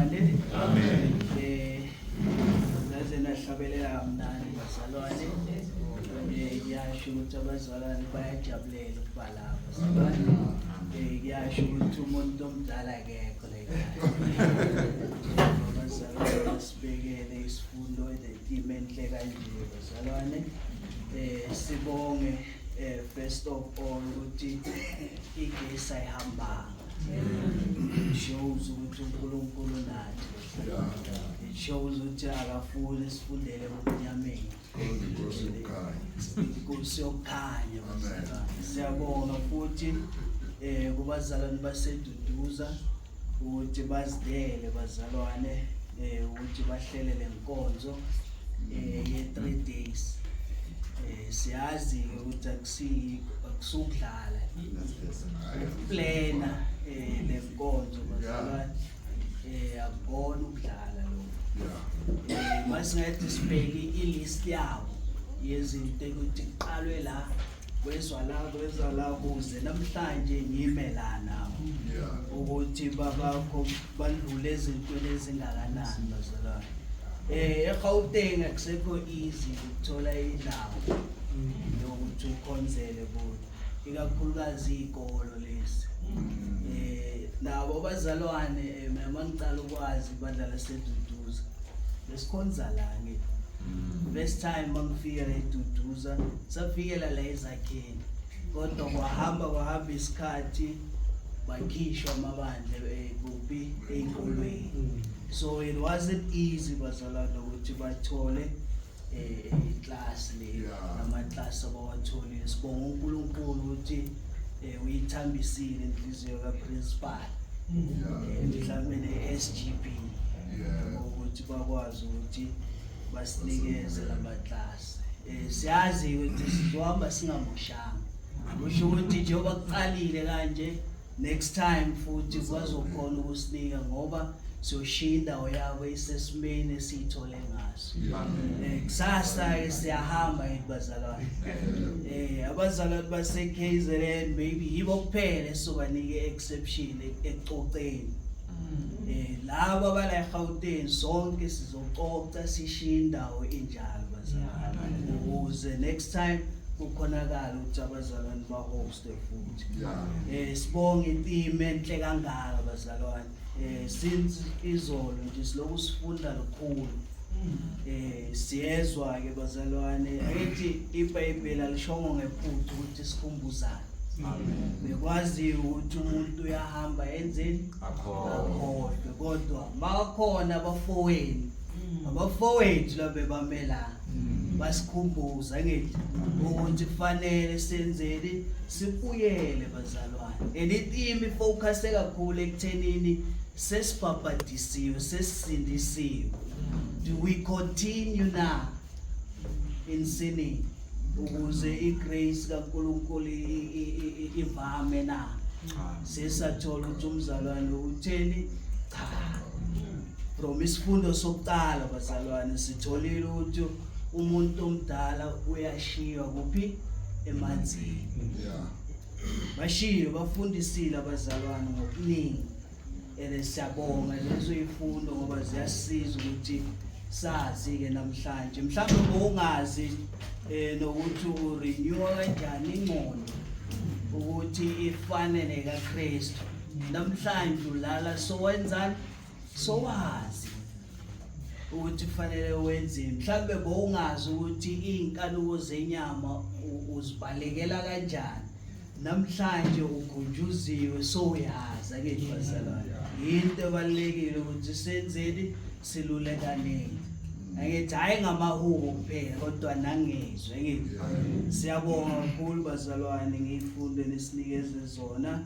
Bazalwane. Amen. Naze nahlabelela kamnandi bazalwane. Kuyasho ukuthi abazalwane bayajabulela ukuba la bazalwane. Kuyasho ukuthi umuntu omdala akekho la ekhaya. Abazalwane basibekele isifundo enetime enhle kanje bazalwane. Sibonge first of all ukuthi igesi ayihambanga. It shows ukuthi uNkulunkulu nathi. It shows ukuthi akafuni sifundele ebumnyameni. Inkosi yokukhanya bazalwane. Siyabonga futhi kubazalwane baseDuduza ukuthi bazidele bazalwane, ukuthi bahlele lenkonzo ye 3 days. Siyazi ukuthi akusukudlala ukuplana lenkonzo bazalwane, akukona ukudlala lokho. Masingathi sibheke ilist yabo yezinto ukuthi kuqalwe la, kwezwa la, kwezwa la, kuze namhlanje ngime la nawo, ukuthi babakho bandlule ezintweni ezingakanani bazalwane. EGauteng akusekho easy ukuthola indawo yokuthi ukhonzele kuyo, ikakhulukazi izikolo lezi. Nabo abazalwane, mina mangicala ukwazi ibandla laseDuduza, besikhonza la ngithi. First time mangifika la eDuduza, safikela la ezakheni, kodwa kwahamba kwahamba isikhathi, bakhishwa amabandla kuphi, ey'kolweni. So it wasn't easy bazalwane ukuthi bathole iclass le, amaklasi abawatholile. Sibonga uNkulunkulu ukuthi uyithambisile inhliziyo kaprincipal, mhlawumbe ne-SGB, ukuthi bakwazi ukuthi basinikeze lamaklasi. Siyazi ukuthi sizohamba singamoshanga, kusho ukuthi njengoba kuqalile kanje, next time futhi bazokhona ukusinika ngoba siyoshiya indawo yabo isesimeni esiyithole ngaso. Kusasa ke siyahamba yini bazalwane? Abazalwane base KZN maybe yibo kuphela esizobanike exception ekucoceni. Laba abala eGauteng, sonke sizococa sishiye indawo injalo bazalwane, ukuze next time kukhonakala ukuthi abazalwane bahoste futhi. Sibonge itheme enhle kangaka bazalwane. Since izolo nje siloku sifunda lukhulu. Siyezwa ke bazalwane, ayithi iBhayibheli alishongo ngephutha ukuthi sikhumbuzane. Bekwazi ukuthi umuntu uyahamba enzeni, akhohlwe, kodwa makhona abafowenu, abafowethu labe bamelana basikhumbuza ngithi ukuthi kufanele senzeni, sibuyele bazalwane. And itheme ifocus kakhulu ekuthenini sesibhabhadisiwe, sesisindisiwe, do we continue now in sinning ukuze igrace kaNkulunkulu ivame na? Sesathola ukuthi umzalwane utheni? Cha, from isifundo sokuqala bazalwane, sitholile ukuthi umuntu omdala uyashiywa kuphi? Emanzini. Bashiye bafundisile abazalwane ngokuningi, and siyabonga lezo ifundo ngoba ziyasiza ukuthi sazi ke namhlanje. Mhlawumbe bowungazi nokuthi urenew kanjani ingqondo ukuthi ifane nekaKristu. Namhlanje ulala sowenzani, sowazi ukuthi kufanele wenzeni. Mhlawumbe bowungazi ukuthi iy'nkanuko zenyama uzibalekela kanjani. Namhlanje ukhunjuziwe, sowuyazi akithi bazalwane. Yinto ebalulekile ukuthi senzeni, silulekaneni, angithi? Hhayi ngamahubo kuphela kodwa nangezwe, angithi? Siyabonga kakhulu bazalwane ngeyifundo nesinikeze zona.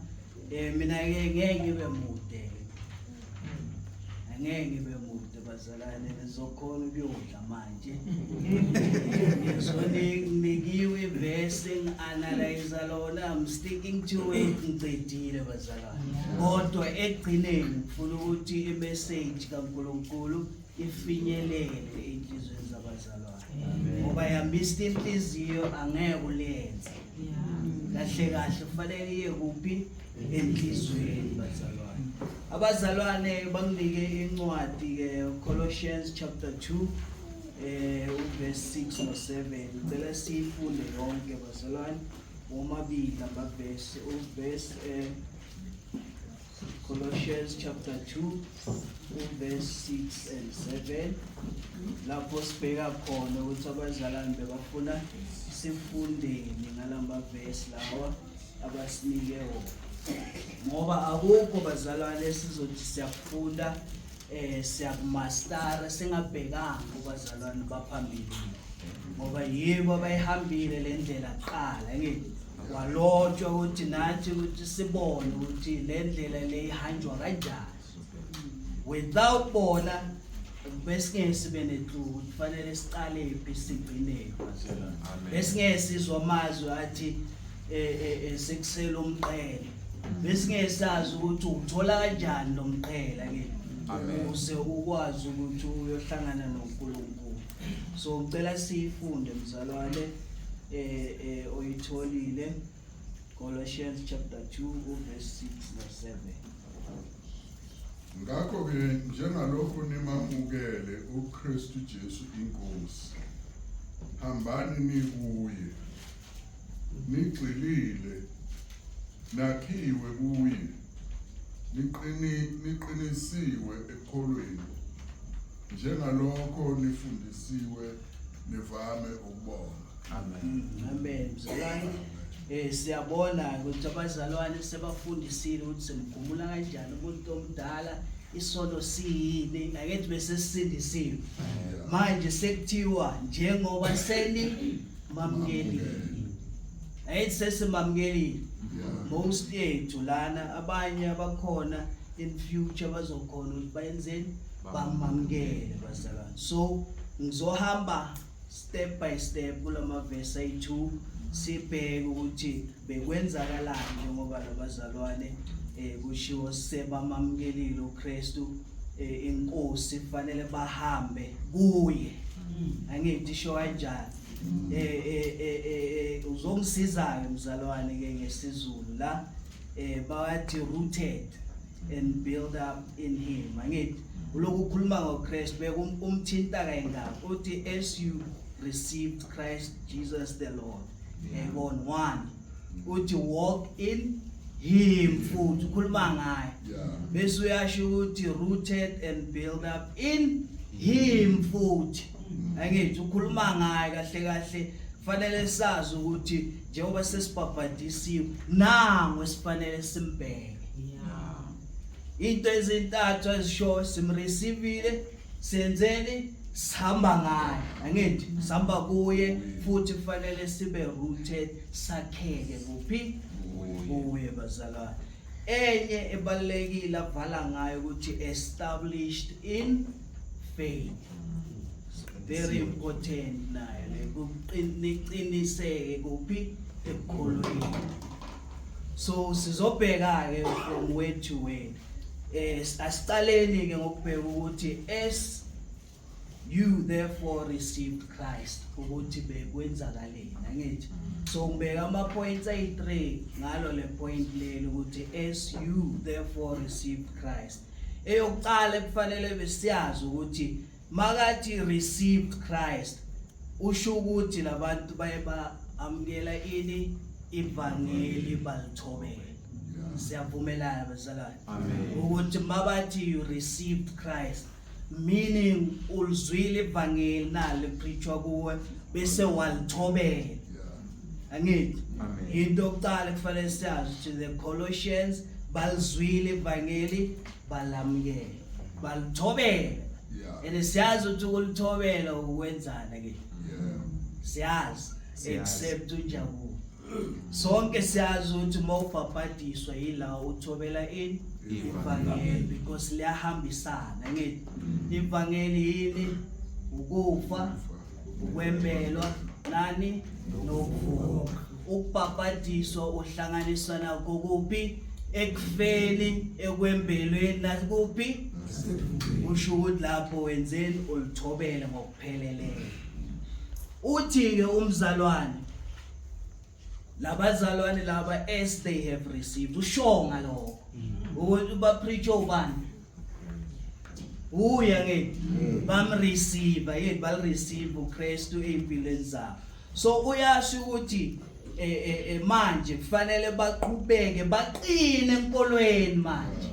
Mina-ke ngeke ngibe mude, angeke ngibe mude bazalwane, nizokhona ukuyodla manje. Ngizonikiwe ivesi, ngi-analyze lona, I'm sticking to it, ngicedile bazalwane. Kodwa ekugcineni ngifuna ukuthi imessage kaNkulunkulu ifinyelele ey'nhliziyweni zabazalwane, ngoba yamisa inhliziyo angeke ulenze kahle kahle. Kufanele iye kuphi? Enhliziyweni bazalwane. Abazalwane banginike incwadi ke, Colossians chapter 2, uverse 6 no 7. Ngicela siyifunde yonke, bazalwane, womabili amavesi, uverse Colossians chapter 2 uverse 6 and 7, lapho sibheka khona ukuthi abazalwane bebafuna sifundeni ngalamavesi lawa abasinike wona, ngoba akukho, bazalwane, esizothi siyakufunda, siyakumastara, singabhekanga kubazalwane baphambili, ngoba yibo abayihambile le ndlela kuqala. Ngithi walotshwa ukuthi nathi ukuthi sibone ukuthi le ndlela le ihanjwa kanjani. Without bona besingeke sibe neclue ukuthi kufanele siqale phi, sigcine bazalwane. Besingeke sizwe amazwi athi sekusela umqhele, besingeke sazi ukuthi uthola kanjani lo mqhele ke ukuze ukwazi ukuthi uyohlangana noNkulunkulu. So ngicela siyifunde, mzalwane, oyitholile, Colossians chapter 2 uverse 6 no 7. Ngakho-ke njengalokhu nimamukele uKristu Jesu iNkosi, hambani nikuye, nigxilile, nakhiwe kuye, niqinisiwe ekukholweni, njengalokho nifundisiwe, nivame ukubonga. Amen. Amen, mzalwane. Siyabona ukuthi abazalwane sebafundisile ukuthi simgumula kanjani umuntu omdala, isono siyini, akethi bese sisindisiwe. Manje sekuthiwa njengoba seni mamkelile. Ayithi sesimamkelile. Most yethu lana, abanye abakhona in future bazokhona ukuthi bayenzeni, bamamukele, bazalwane. So ngizohamba step by step kulama verse ayi2, sibheke ukuthi bekwenzakalani njengoba labazalwane kushiwo sebamamkelile uKristu inkosi, fanele bahambe kuye. Angithi isho kanjani? Uzongisiza ke, mzalwane, ke ngesiZulu la bathi rooted and build up in him. Angithi uloku ukhuluma ngoKristu, bekumthinta kayingako, uthi as you received Christ Jesus the Lord, yayibona one, uthi walk in him, futhi ukhuluma ngaye. Bese uyasho ukuthi rooted and build up in him futhi. Angithi ukhuluma ngaye kahle kahle. Fanele sazi ukuthi njengoba sesibhabhadisiwe, nango esifanele simbheke. Into ezintathu ezisho: simreceivile, senzeni, sihamba ngaye, angithi sihamba kuye, futhi kufanele sibe rooted, sakheke kuphi? Kuye, bazalwane. Enye ebalekile avala ngayo ukuthi established in faith, very important nayo le, kuqiniqiniseke kuphi? Ekukholweni. So sizobheka ke from word to word. Asiqaleni ke ngokubheka ukuthi as you therefore received Christ, ukuthi bekwenzakaleni, angithi? So ngibeka ama points ayi3 ngalo le point leli, ukuthi as you therefore received Christ. Eyokuqala kufanele besiyazi ukuthi makathi received Christ, usho ukuthi labantu baye ba amukela ini? Ivangeli, balithobela. Siyavumelana, bazalwane? Amen. Ukuthi mabathi you received Christ, meaning ulizwile ivangeli nalo preachwa kuwe, bese walithobela, angithi? Amen. Into yokuqala kufanele siyazi ukuthi the Colossians balizwile ivangeli, balamukela, balithobela. And siyazi ukuthi ukulithobela ukwenzana ke. Siyazi. Siyazi. Except unjabulo, sonke siyazi ukuthi uma ubhabhadiswa yila uthobela ini? Ivangeli, because liyahambisana, ngithi ivangeli yini? Ukufa, ukwembelwa nani, nokuvuka. Ukubhabhadiswa uhlanganiswa nakho kuphi? Ekufeni, ekwembelweni, nakuphi? Kusho ukuthi lapho wenzeni? Ulithobele ngokupheleleyo. Uthi ke umzalwane, labazalwane laba, as they have received, usho ngalokho. Ukuthi bapreach ubani? Uya ke bamreceive, yini balireceive uKristu ezimpilweni zabo. So uyasho ukuthi manje kufanele baqhubeke baqine enkolweni manje.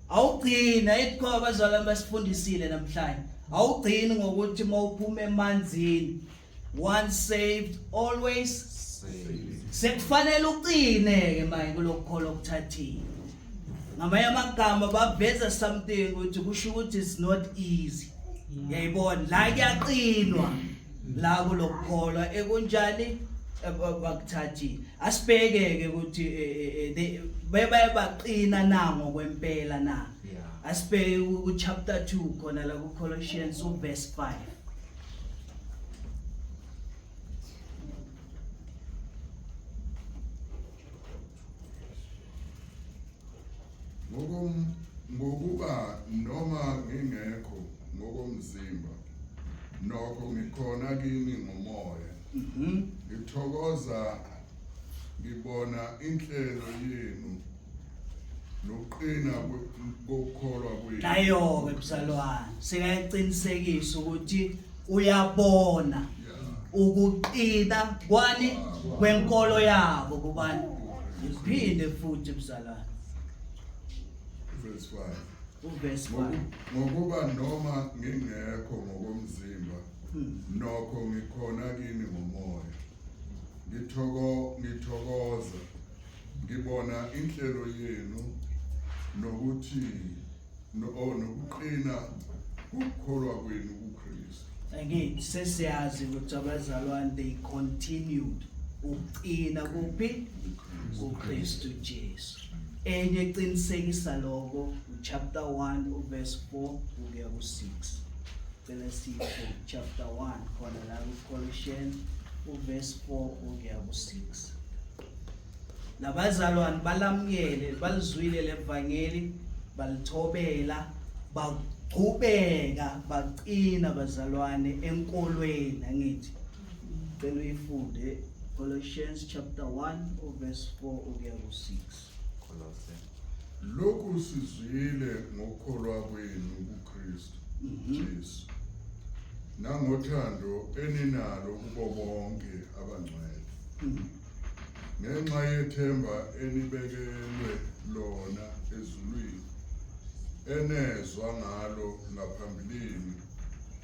Awugcina ikho abazalwane basifundisile namhlanje. Awugcini ngokuthi mawuphuma emanzini, once saved always saved. Sekufanele uqine ke manje kulokukholwa okuthathile. Ngamanye amagama baveza something ukuthi kusho ukuthi it's not easy. Yayibona la kuyaqinwa la kulokukholwa ekunjani bakuthathile. Asibheke ke ukuthi bebaye baqina na ngokwempela na. Asibheke ku chapter 2 khona la ku Colossians u verse 5. Ngokuba noma ngingekho ngokomzimba, nokho ngikhona kini ngomoya. Ngithokoza ngibona inhlelo yenu nokuqina kokukholwa kwenu. Nayo-ke mzalwane sekayaqinisekisa ukuthi uyabona ukuqina kwani kwenkolo yabo kubani. Ngiphinde futhi mzalwane. Verse 5. Uverse 5. Ngokuba noma ngingekho ngokomzimba, nokho ngikhona kini ngomoya. Ngithokoza ngibona inhlelo yenu nokuthi nokuqina ukukholwa kwenu kuKristu. Angithi sesiyazi ukuthi abazalwane they continued ukuqina kuphi? KuKristu Jesu. Enye eqinisekisa lokho chapter 1 uverse 4 ukuya ku6. Cela sipho chapter 1 khona la kuColossians uverse 4 ukuya ku6. Labazalwane balamukele, balizwile levangeli, balithobela, baqhubeka baqina bazalwane enkolweni. Angithi cela uyifunde Colossians chapter 1 uverse 4 ukuya ku6. Kolose. Lokhu sizwile ngokukholwa kwenu kuKristu Jesu nangothando eninalo kubo bonke abangcwele, ngenxa yethemba enibekelwe lona ezulwini, enezwa ngalo ngaphambilini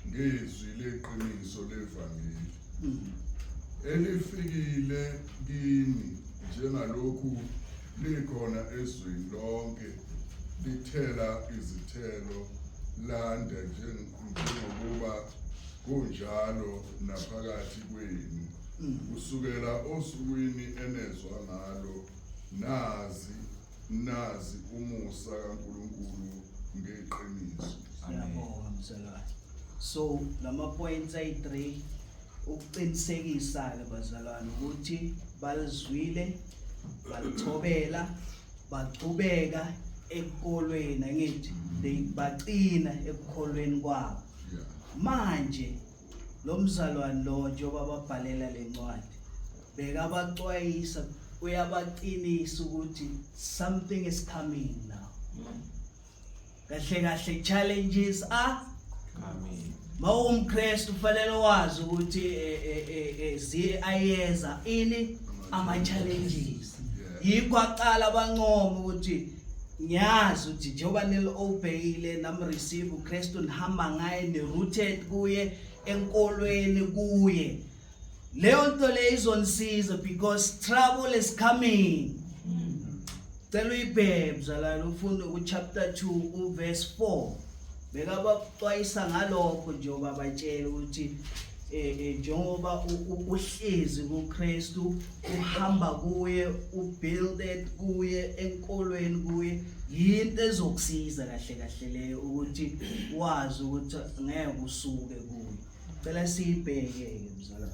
ngezwi leqiniso levangeli, elifikile kini njengalokhu likhona ezweni lonke, lithela izithelo lande njengokuba kunjalo naphakathi kwenu kusukela osukwini enezwa ngalo nazi umusa kaNkulunkulu ngeqiniso. Siyabonga mzalwane. So lama points ayi3 ukuqinisekisa ke bazalwane ukuthi balizwile, balithobela, baqhubeka ekukolweni, angithi they baqina ekukholweni kwabo. Manje lo mzalwane lo njengoba babhalela lencwadi bekabaxwayisa, uyabaqinisa ukuthi something is coming now. Kahle kahle challenges are coming. Mawumkristu kufanele wazi ukuthi zi ayeza ini ama challenges. Yikho aqala abancoma ukuthi ngiyazi ukuthi njengoba nil obeyile nam receive uKristu, nihamba ngaye, ni rooted kuye enkolweni kuye, leyo nto le izonisiza because trouble is coming. Cela uyibheke mzalwane, ufunde ku chapter 2 uverse 4. Bekabaxwayisa ngalokho njengoba batshela ukuthi njengoba uhlezi kuKristu, uhamba kuye, ubuilded kuye enkolweni kuye, yinto ezokusiza kahle kahle leyo ukuthi wazi ukuthi ngeke usuke kuye. Cela siyibheke ke mzalwane.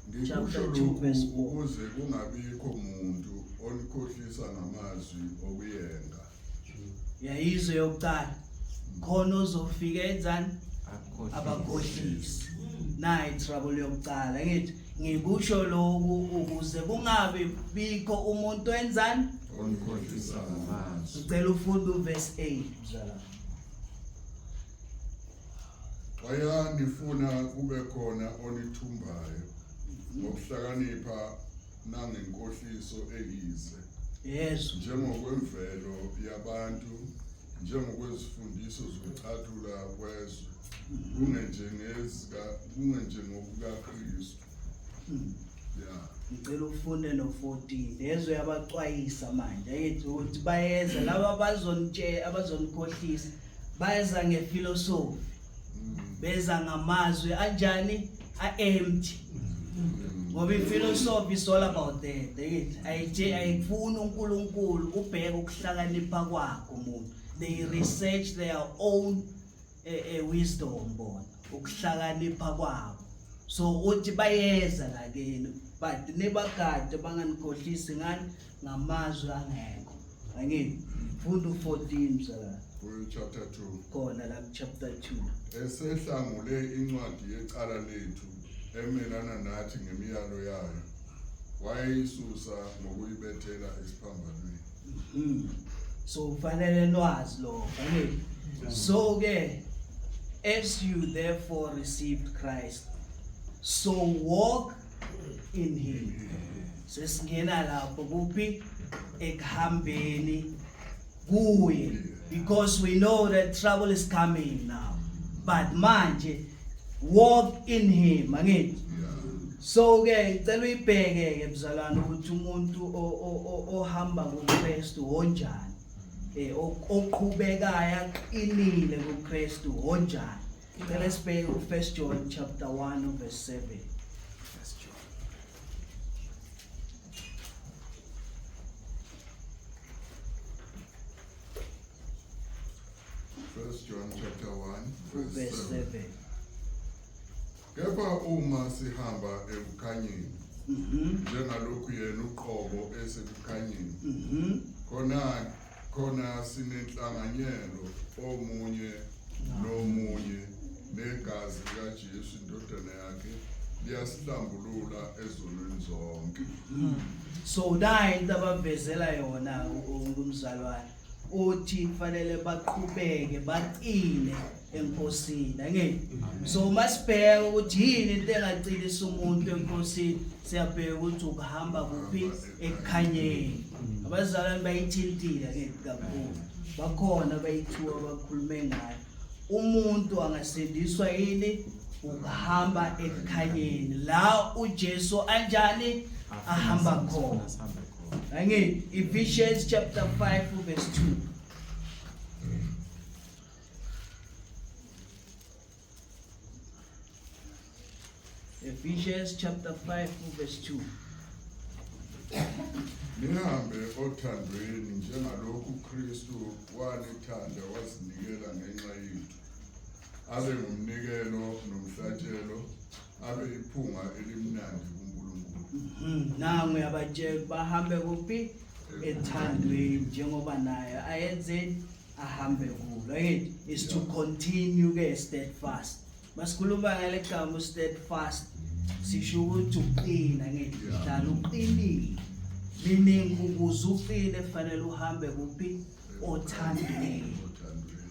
Ngikusho Chapter 2 lokhu verse 4. ukuze kungabikho muntu onikhohlisa ngamazwi okuyenga. Yayizwe yokuqala khona ozofika enzani? Abakhohlisi. Nayi trouble yokuqala. Ngithi ngikusho lokhu ukuze kungabe bikho umuntu enzani? Onikhohlisa ngamazwi. Ngicela ufunde uverse 8 mzalwane. Xwayani funa kube khona onithumbayo ngokuhlakanipha nangenkohliso eyize Yesu. njengokwemvelo yabantu njengokwezifundiso zokucathula kwezwe kungenjengezika kungenjengokukaKristu. Ya. Ngicela ufunde no-14 lezo yabaxwayisa manje ayithi ukuthi bayeza laba abazonitshe abazonikhohlisa bayeza ngefilosofi beza ngamazwi anjani a-empty ngoba ifilosofi is all about that ayithi ayije ayifuni uNkulunkulu ubheke ukuhlakanipha kwakho umuntu. They research their own wisdom bona ukuhlakanipha kwabo. So uthi bayeza la kini but nibagade banganikhohlisi ngani ngamazwi angekho. Angithi funda u14 mzalwane. Ku chapter 2 khona la ku chapter 2. Esehlangule incwadi yecala lethu emelana nathi ngemiyalo yayo wayeyisusa ngokuyibethela esiphambanweni. So kufanele nwazi lokho angithi. So ke as you therefore received Christ, so walk in him. Sesingena lapho kuphi ekuhambeni kuye, because we know that trouble is coming now, but manje walk in him angithi. So ke ngicela uyibheke ke mzalwane ukuthi umuntu ohamba kuKristu onjani, oqhubekayo aqinile kuKristu onjani. Cela sibheke u1 John chapter 1 verse 7. First John. First John chapter 1 verse verse 7. 7. Kepha uma sihamba ekukhanyeni njengalokhu yena uqobo esekukhanyeni khona sinenhlanganyelo omunye nomunye negazi likaJesu indodana yakhe liyasihlambulula ezonweni zonke. So nayi into abavezela yona umzalwane uthi kufanele baqhubeke baqine enkosini angithi. So masibheka ukuthi yini into engaqinisa umuntu enkosini, siyabheka ukuthi ukuhamba kuphi ekukhanyeni. Abazalwane bayithintile angithi kakhulu, bakhona bayithuka bakhulume ngayo. Umuntu angasindiswa yini? Ukuhamba ekukhanyeni la uJesu anjani ahamba khona. Asihambe khona. Angithi Ephesians chapter 5 verse 2. Ephesians chapter 5 verse 2. Nihambe othandweni njengalokhu uKristu wanithanda wazinikela ngenxa yethu abe ngumnikelo nomhlatshelo abe iphunga elimnandi kuNkulunkulu. Nangu yabatshela bahambe kuphi ethandweni njengoba naye ayenzeni ahambe kulo. Angithi is to continue ke steadfast. Masikhuluma ngale gama steadfast sisho ukuthi uqina ngithi hlala uqinile, meaning ukuze uqine fanele uhambe kuphi othandweni. Othandweni.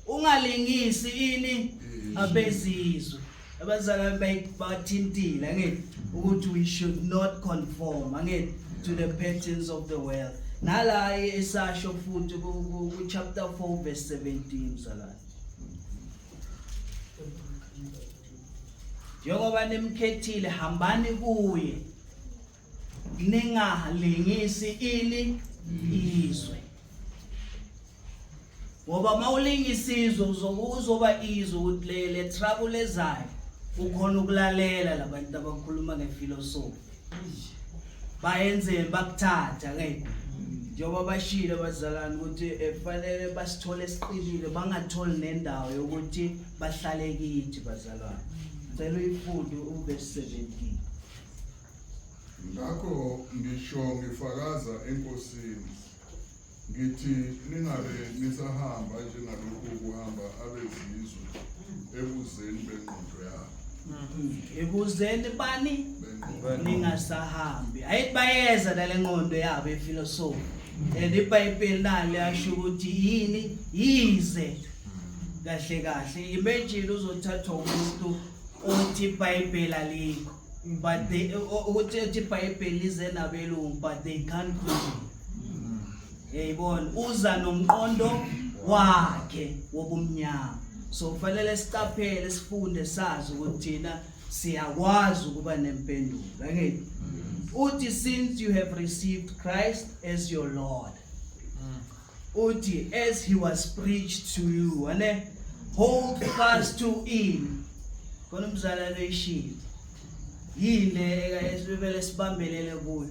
Ungalingisi ini abezizwe. Abazalwane bathintile angithi ukuthi we should not conform angithi to the patterns of the world. Nala esasho futhi ku chapter 4 verse 17 mzalwane. Njengoba nimkhethile hambani kuye ningalingisi ini izwe. Ngoba mawulingisa izwe uzoba izwe ukuthi le trouble ezayo ukhona ukulalela labantu abakhuluma ngephilosophy. Bayenzeni bakuthatha ngeke. Njengoba bashilo abazalwane ukuthi kufanele basithole siqinile bangatholi nendawo yokuthi bahlale kithi bazalwane. Ngicela uyifunde uverse 17. Ngakho ngisho ngifakaza enkosini ngithi ningabe nisahamba njengalokhu kuhamba abezizwe ebuzeni bengqondo yabo. Ebuzeni bani Bengqondo. ningasahambi. Ayithi bayeza nale ngqondo yabo ephilosophy. And iBhayibheli nalo liyasho ukuthi yini yize kahle kahle. Imagine uzothathwa umuntu othi iBhayibheli alikho, but they ukuthi ethi iBhayibheli lize nabelungu, but they can't prove it. Yayibona, uza nomqondo wakhe wobumnyama. So kufanele siqaphele, sifunde, sazi ukuthi thina siyakwazi ukuba nempendulo, angithi? Uthi, since you have received Christ as your Lord, uthi as he was preached to you, ane, hold fast to it. Khona umzalwane oyishilo, yini le esibele sibambelele kuyo?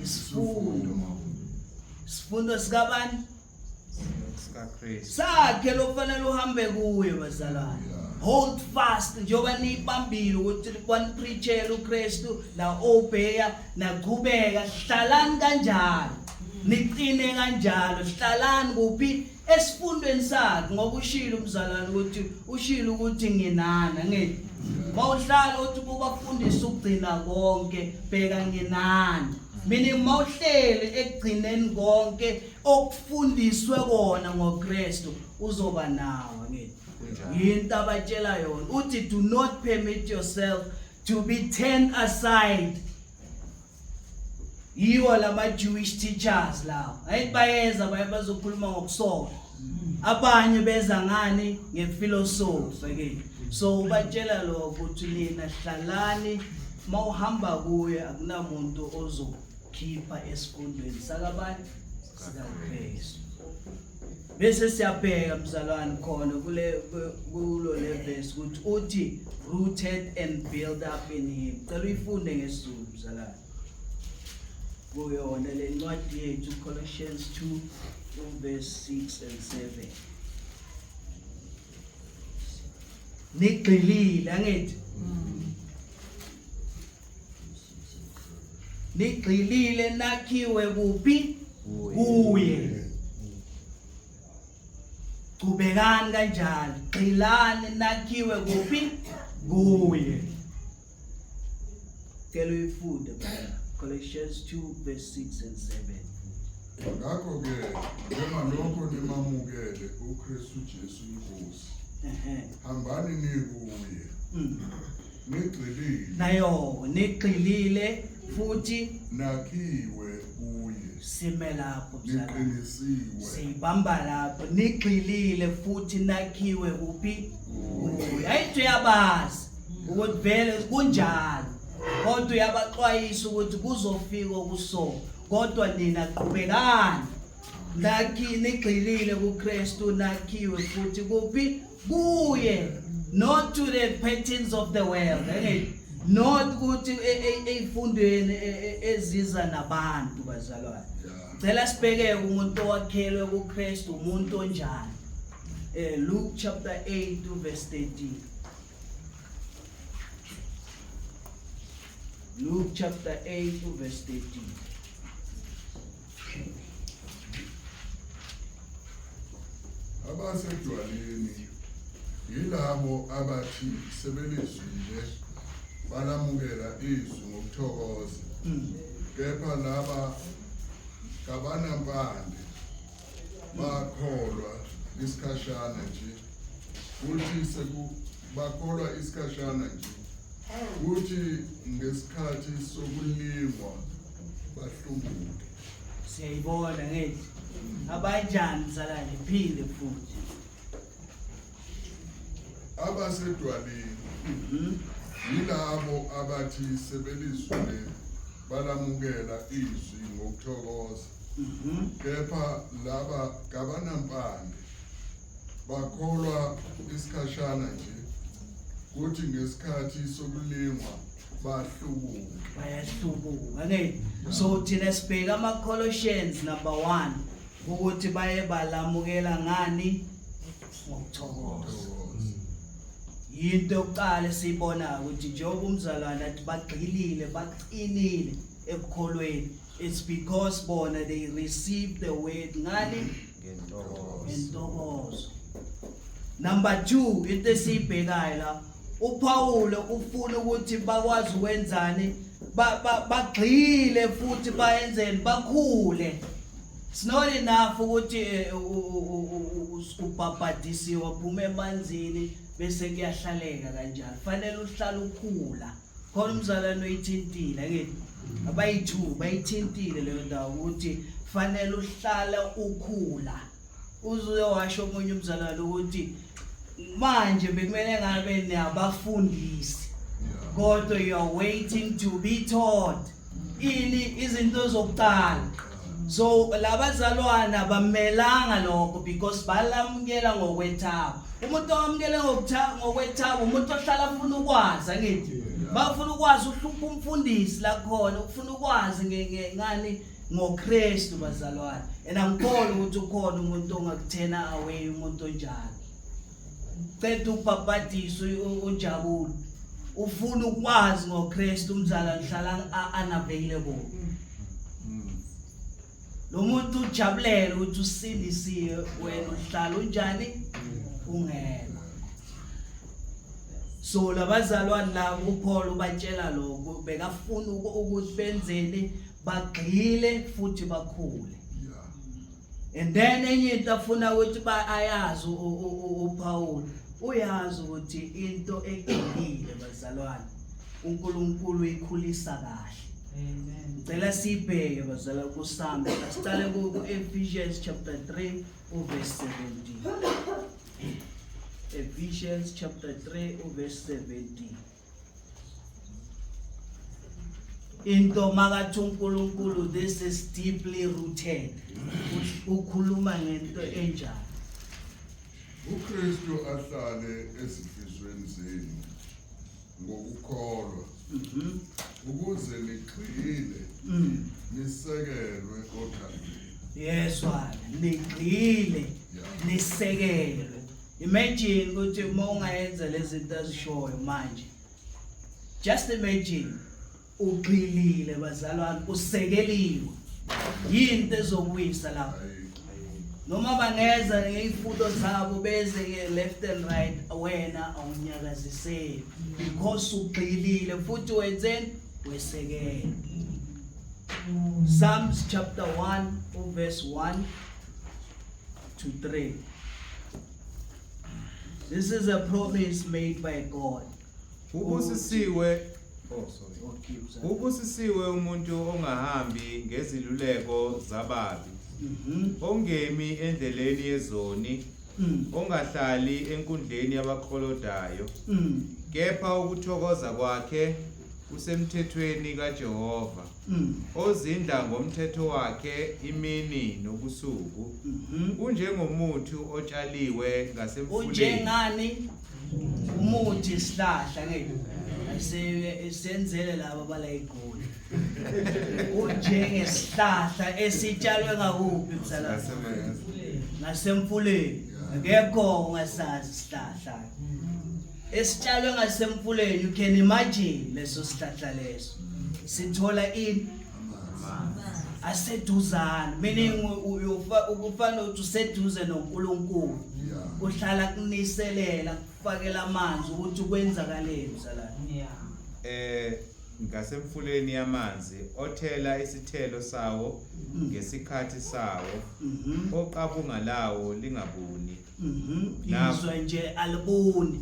Isifundo, isifundo sikabani? SikaKristu. Sakhe lokufanele uhambe kuye, bazalwane. Hold fast njengoba niyibambile ukuthi kwanipreachela uKristu na obeya naqhubeka, hlalani kanjalo, niqine kanjalo. Hlalani kuphi? Esifundweni sakhe, ngoba ushilo umzalwane ukuthi, ushilo ukuthi nginana, ngithi mawuhlala uthi kubafundisa ukugcina konke, bheka nginani. Meaning mawuhleli ekugcineni konke okufundiswe kona ngoKristu, uzoba nawo, ngithi. Kunjalo. Yinto abatshela yona. Uthi do not permit yourself to be turned aside. Yiwo lama Jewish teachers lawo, ayithi bayeza, baye bazokhuluma ngokusoka, abanye beza ngani? Ngephilosophy ke. So ubatshela lokho ukuthi nina hlalani, mawuhamba kuye akunamuntu ozokhipha esifundweni sakabani? SikaKristu. Bese siyabheka, mzalwane, khona kule kulo le verse ukuthi uthi rooted and built up in him. Cela uyifunde ngesiZulu, mzalwane, kuyona le ncwadi yethu, Colossians 2 verse 6 and 7. Nigxilile, angithi? Nigxilile, nakhiwe kuphi? Kuye. Qhubekani kanjalo, gxilani, nakhiwe kuphi? Kuye. Cela uyifunde, brother. Colossians 2 verse 6 and 7. Ngakho-ke njengalokho nimamukele uKristu Jesu inkosi, hambani nikuye, nigxilile, Nayo nigxilile futhi nakhiwe kuye, sime lapho, mzalwane. Niqinisiwe. Siyibamba lapho. Nigxilile futhi nakhiwe kuphi? Kuye. Ayithi uyabazi ukuthi vele kunjalo, kodwa uyabaxwayisa ukuthi kuzofika okuso, kodwa nina qhubekani nakhi, nigxilile kuKristu, nakhiwe futhi kuphi? Kuye. Not to the patterns of the world, angithi? Not ukuthi ey'fundweni eziza nabantu, bazalwane. Cela sibheke umuntu owakhelwe kuKristu, umuntu onjani. Luke chapter 8 verse 13. Luke chapter 8 verse 13. Abasedwaleni yilabo abathi sebelizwile balamukela izwi ngokuthokoza, kepha laba kabanampande, bakholwa isikhashana nje, kuthi seku bakholwa isikhashana nje, kuthi ngesikhathi sokulingwa bahlubuke. Siyayibona, ngithi abanjani, mzalwane? Phinde futhi. Abasedwaleni yilabo abathi sebelizwile balamukela izwi ngokuthokoza, kepha laba kabanampande, bakholwa isikhashana nje, kuthi ngesikhathi sokulingwa bahlubuke. Bayahlubuka, ngithi. So thina sibheka ama-Colossians number 1 ukuthi baye balamukela ngani? Ngokuthokoza. Thokoza. Yinto yokuqala esiyibonayo ukuthi njengoba umzalwane athi bagxilile, baqinile ekukholweni, it's because bona they received the word ngani? Ngentokozo. Ngentokozo. Number 2, into esiyibhekayo la, uPaul ufuna ukuthi bakwazi ukwenzani? Bagxile futhi bayenzeni, bakhule. It's not enough ukuthi ubhabhadisiwe, uphuma emanzini bese kuyahlaleka kanjalo. Fanele uhlale ukhula. Khona umzalwane oyithintile, angithi abayi-two bayithintile leyo ndawo ukuthi fanele uhlale ukhula. Uze washo omunye umzalwane ukuthi manje bekumele ngabe niyabafundisi, kodwa you are waiting to be taught ini, izinto zokuqala. So labazalwana bamelanga lokho because balamukela ngokwethaba. Umuntu owamukele ngokwethaba umuntu ohlala afuna ukwazi, angithi bafuna ukwazi, uhlupha umfundisi la khona, ufuna ukwazi ngani, ngoKristu, bazalwane. And angikholwa ukuthi ukhona umuntu ongakuthena away umuntu onjalo. Ceda ubhabhadiso, ujabule, ufuna ukwazi ngoKristu, umzalwane uhlala unavailable. Lo muntu ujabulela ukuthi usindisiwe, wena uhlala unjani? Ungekho. So labazalwane labo uPaul ubatshela lokho, bekafuna ukuthi benzeni, bagxile futhi bakhule. And then enye into afuna ukuthi ba ayazi uPaul, uyazi ukuthi into egxilile, bazalwane, uNkulunkulu uyikhulisa kahle. Amen. Ngicela sibheke, bazalwane, kuSambe. Asiqale ku-Ephesians chapter 3 uverse 17. Ephesians chapter 3 uverse 17. Into makathi uNkulunkulu, this is deeply rooted. Ukhuluma ngento enjani? UKristu ahlale ezinhliziyweni zenu ngokukholwa, ukuze nigxile, nisekelwe othandweni. Yezwana, nigxile, nisekelwe. Imagine ukuthi uma ungayenza lezi zinto azishoyo manje, just imagine, ugxilile, bazalwane, usekeliwe, yinto ezokuwisa lapho? Noma bangeza ngey'fundo zabo, beze ke left and right, wena awunyakaziseki because ugxilile futhi wenzeni, wesekele. Psalms chapter 1 verse 1 to 3. This is a promise made by God. Ubusisiwe, oh sorry. Okay, mzalwane. Ubusisiwe umuntu ongahambi ngeziluleko zababi, ongemi endleleni yezoni, ongahlali enkundleni yabaklolodayo, kepha ukuthokoza kwakhe kusemthethweni kaJehova, ozindla ngomthetho wakhe imini nobusuku. Unjengomuthi otshaliwe ngasemfuleni. Unjengani? Umuthi, isihlahla, ngeke ayisenzele laba bala iGoli. Unjengesihlahla esitshalwe ngakuphi, mzalwane? Ngasemfuleni. Akekho ungasazi isihlahla esitshalwe ngasemfuleni. You can imagine leso sihlahla leso sithola ini aseduzane, meaning ukufana ukuthi useduze noNkulunkulu, uhlala kuniselela, kufakela amanzi ukuthi kwenzakaleni, mzalwane. Ngasemfuleni yamanzi, othela isithelo sawo ngesikhathi sawo, oqabunga lawo lingabuni. Izwe nje alibuni.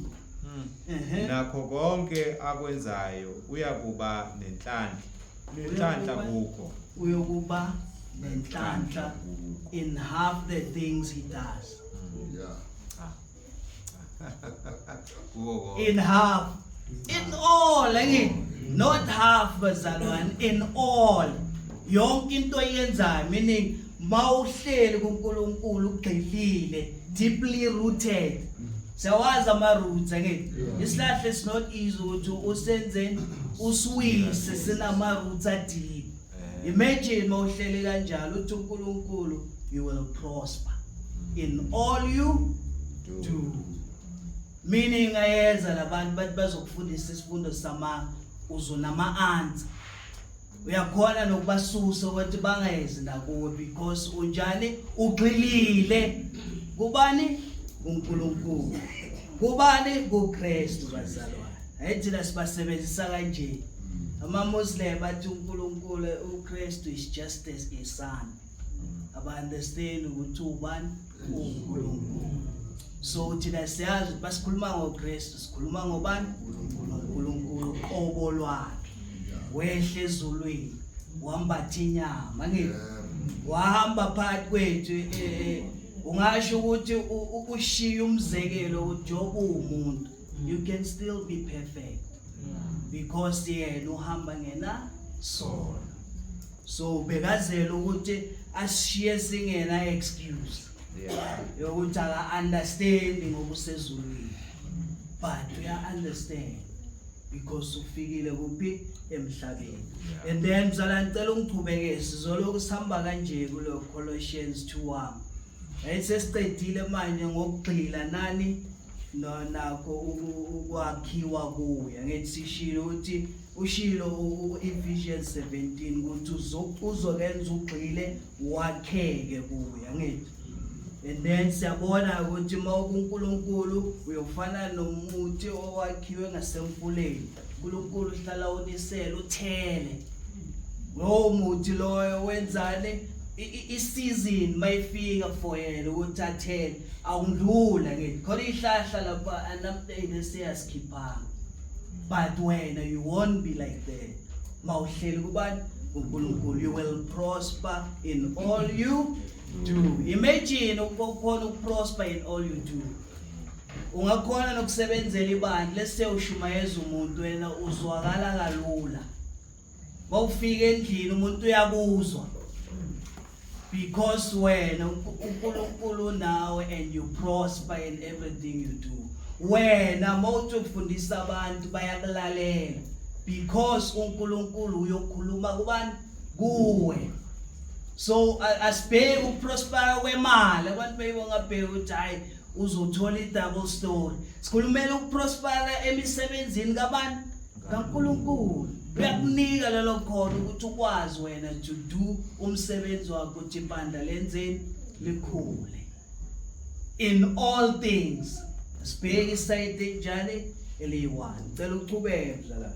Nakho konke akwenzayo uyakuba nenhlanhla kukho. Uyokuba nenhlanhla Kukho. in half the things he does. Kuko konke. In half, in all, angithi not half, bazalwane, in all, yonke into oyenzayo, meaning mawuhleli kuNkulunkulu, ugxilile, deeply rooted. Siyawazi ama roots, angithi isihlahla is not easy ukuthi usenzeni, usiwise, sinama roots a deep. Imagine mawuhleli kanjalo, uthi uNkulunkulu, you will prosper in all you do, meaning ayeza labantu bathi bazokufundisa isifundo sama, uzonama answer, uyakhona nokubasusa ukuthi bangezi nakuwe because unjani? Ugxilile kubani? uNkulunkulu. Kubani? KuKristu, bazalwane. Hayi, thina sibasebenzisa kanje. Ama-Muslim athi uNkulunkulu uKristu is just as a son. Aba-understand ukuthi ubani uNkulunkulu. So thina siyazi ukuthi basikhuluma ngoKristu sikhuluma ngobani? UNkulunkulu qobo lwakhe. Wehle ezulwini wambatha inyama ngithi wahamba phakathi kwethu ungasho ukuthi ushiya umzekelo ukuthi Job uwumuntu, you can still be perfect because yena uhamba ngena sono. So bekazela ukuthi asishiye singena excuse yokuthi aka understand ngokusezulwini, but uya understand because ufikile kuphi? Emhlabeni. And then mzalwane, ngicela ungichubeke, sizoloku sihamba kanje kulo Colossians 2:1. Yayi sesiqedile manje ngokugxila nani no nakho ukwakhiwa kuye. Ngithi sishilo ukuthi ushilo u-Ephesians 17 ukuthi uzokenza ugxile wakheke kuye, angithi? And then siyabona ukuthi uma uNkulunkulu uyofana nomuthi owakhiwe ngasemfuleni, uNkulunkulu uhlala unisela uthele lowo muthi loyo. Wenzani? I-season mayifika for yena ukuthi athele awundlula. Ngithi khona ihlahla lapha anamhlanje siyasikhiphanga, but wena you won't be like that mawuhleli kubani? uNkulunkulu. You will prosper in all you do. Imagine ukukhona ukuprosper in all you do, ungakhona nokusebenzela ibandla. Let's say ushumayeza umuntu, wena uzwakala kalula, mawufika endlini umuntu uyakuzwa because wena uNkulunkulu nawe and you prosper in everything you do. Wena mawuthi ufundisa abantu bayakulalela because uNkulunkulu uyokhuluma kubani? Kuwe. So asibheki ukuprospera kwemali. Abantu beyibongabheki ukuthi hayi, uzothola i-double story. Sikhulumela ukuprospera emisebenzini kabani? KaNkulunkulu. Uyakunika lelo khono ukuthi ukwazi wena to do umsebenzi wakho, ukuthi ibandla lenzeni? Likhule in all things. Sibheke isayidi njani eliyi-one. Cela uchubeke, mzalwane.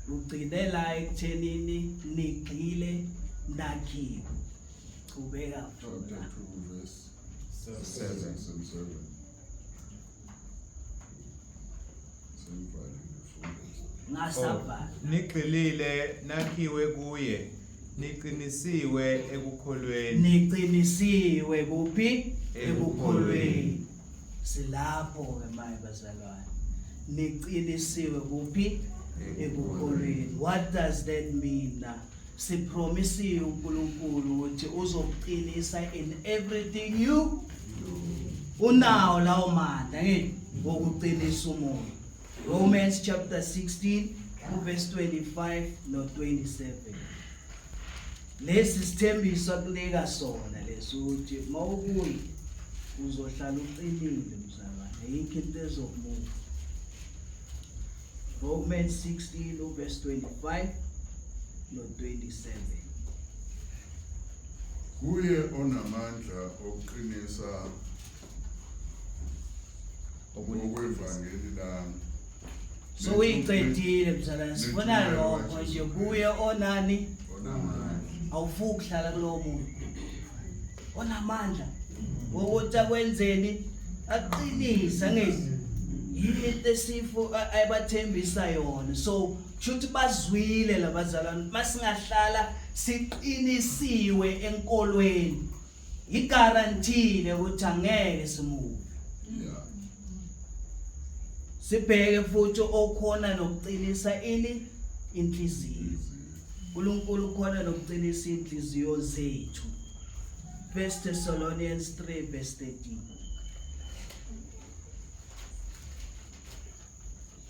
Ugcine la ekuthenini nigxile nakhiwe. Chubeka. Chapter 2 verse 7. 7 7. Sengivalile mfundisi. Ngasavala. Nigxilile nakhiwe kuye, niqinisiwe ekukholweni. Niqinisiwe kuphi? Ekukholweni. Silapho ke manje bazalwane. Niqinisiwe kuphi? Ekukholweni. What does that mean na? Sipromisiwe uNkulunkulu ukuthi uzokuqinisa in everything you unawo lawo mandla ngithi wokuqinisa umuntu. Romans chapter 16 verse 25 no 27. Lesi sithembiso akunika sona lesi ukuthi mawukuyi uzohlala uqinile mzalwane, ayikho into ezokumuva. Romans 16 verse 25 no 27. Kuye onamandla okuqinisa ngokwevangeli lami. So uyiqedile mzalwane, sifuna lokho nje kuye onani? Onamandla. Awufuni ukuhlala kulowo muntu onamandla wokuthi akwenzeni? Aqinise, angithi yini into esifo ayibathembisa yona? So kusho ukuthi bazwile labazalwane, masingahlala siqinisiwe enkolweni, iguarantee ukuthi angeke simuve. Sibheke futhi okhona nokuqinisa ini? Inhliziyo. uNkulunkulu ukhona nokuqinisa inhliziyo zethu. 1 Thessalonians 3 verse 13.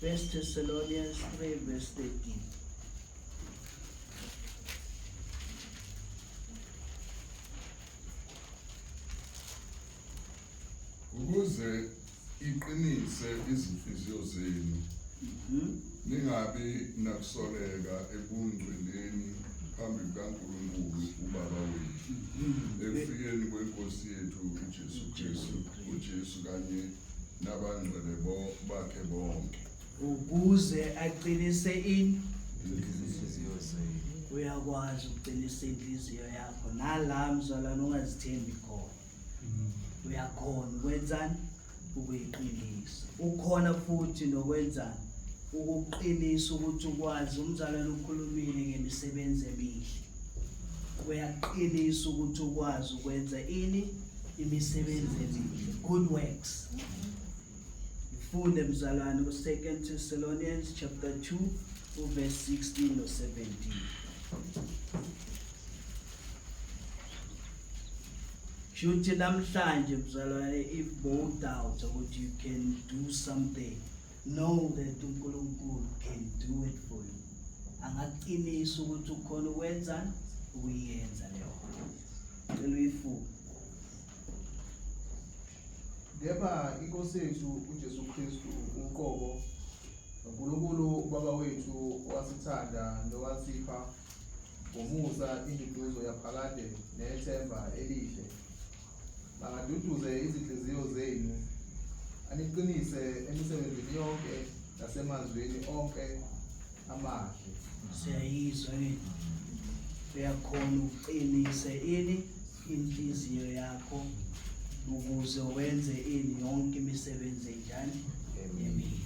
1 Thessalonians 3 verse 13. Ukuze iqinise izinhliziyo zenu, ningabi nakusoleka ebungcweleni phambi kukaNkulunkulu uBaba wethu ekufikeni kwenkosi yethu uJesu Kristu, uJesu kanye nabangcwele bakhe bonke. Ukuze aqinise ini? Inhliziyo zenu. Uyakwazi ukuqinisa inhliziyo yakho nala mzalwane ungazithembi khona. Uyakhona ukwenzani? Ukuyiqinisa. Ukhona futhi nokwenzani? Ukuqinisa ukuthi ukwazi. Umzalwane ukhulumile ngemisebenzi emihle. Uyaqinisa ukuthi ukwazi ukwenza ini? Imisebenzi emihle, good works. Ifunde mzalwane ku-2 Thessalonians chapter 2 uverse 16 no 17. Shuthi namhlanje mzalwane, if both doubt ukuthi you can do something, know that uNkulunkulu can do it for you. Angaqinisa ukuthi ukhona ukwenzani, ukuyenza leyo. Cela uyifunde. Kepha iNkosi yethu uJesu Kristu uqobo noNkulunkulu uBaba wethu owasithanda nowasipha ngomusa induduzo yaphakade nethemba elihle, makaduduze izinhliziyo zenu, aniqinise emisebenzini yonke nasemazwini onke amahle. Siyayizwa ke. Uyakhona ukuqinisa ini? Inhliziyo yakho, ukuze wenze ini? Yonke imisebenzi enjani? Emihle.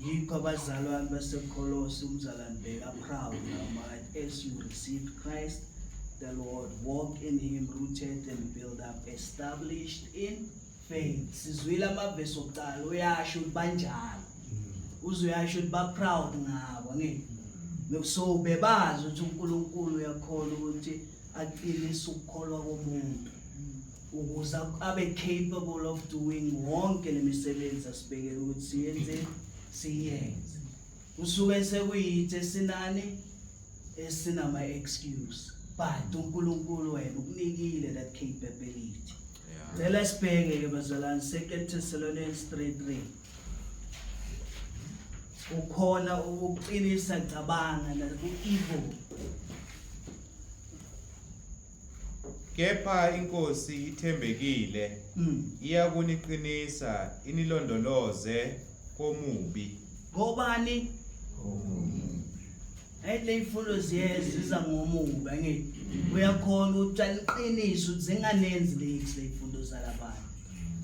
Yikho abazalwane baseKholosi, umzalwane beka proud noma, as you received Christ the Lord, walk in him, rooted and built up, established in faith. Sizwile amavesi okuqala, uyasho ukuthi banjalo, uze uyasho ukuthi ba-proud ngabo, angithi? So bebazi ukuthi uNkulunkulu uyakhona ukuthi aqinise ukukholwa komuntu ukuze abe capable of doing wonke lemisebenzi asibekele ukuthi siyenze, siyenze. Kusuke sekuyithi esinani esinama excuse, but uNkulunkulu wena ukunikile that capability. Cela sibheke ke bazalwane, 2 Thessalonians 3:3. Ukhona ukuqinisa, cabanga naku-evil. Kepha iNkosi ithembekile, iyakuniqinisa inilondoloze komubi. Ngobani? Hayi, le imfundo ziza ngomubi, angithi? Uyakhona ukuthi aniqinise ukuthi zinganenzi lezi imfundo zalabantu.